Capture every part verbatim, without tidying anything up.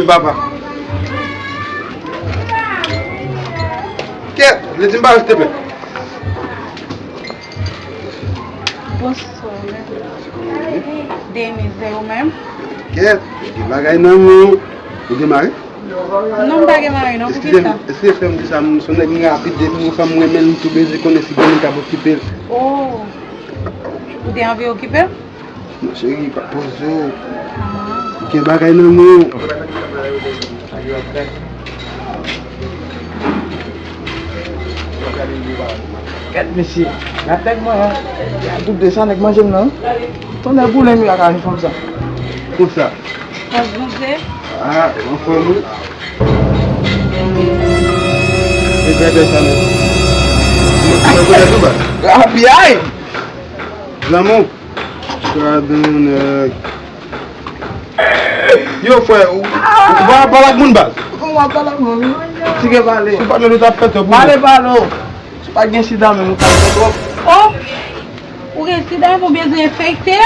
Papa. Kèt, li di m pa rete pè. Bonswa, men. Deniz, e ou menm? Kèt, ou gen bagay nan men w. Ou gen mari? Non, m pa gen mari, non, poukisa? Eskize m, eskize frè m di sa, m se yon nèg m rapid, depi yon fanm m renmen l, m tou bezwen konnen si gen moun k ap okipe l. Oh, ou te anvi okipe l? Non, cheri, pa poze w. Ah. Ou gen bagay nan men w. Kèt, mesye. Gad nèg mwen an. Tout de sa, nèg manje m nan. Tonnè boule m yo ak ajan fanm sa. Konsa. Kòz bondye. Ah, anfòm wi. E bèbè sa menm. Mwen konnen tou ba. Apyay! Lanmou. Sa donè. Yo, frè, ou, ou pa pale ak moun, baz. Ou pa pale ak moun. Ti gen pale. Si pa gen, nou t ap fè twòp. Pale, pale, o. Si pa gen sida, men nou t ap fè twòp. Oh! Ou gen sida, ou bezwen enfekte?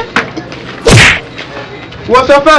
Ou wè sa fè?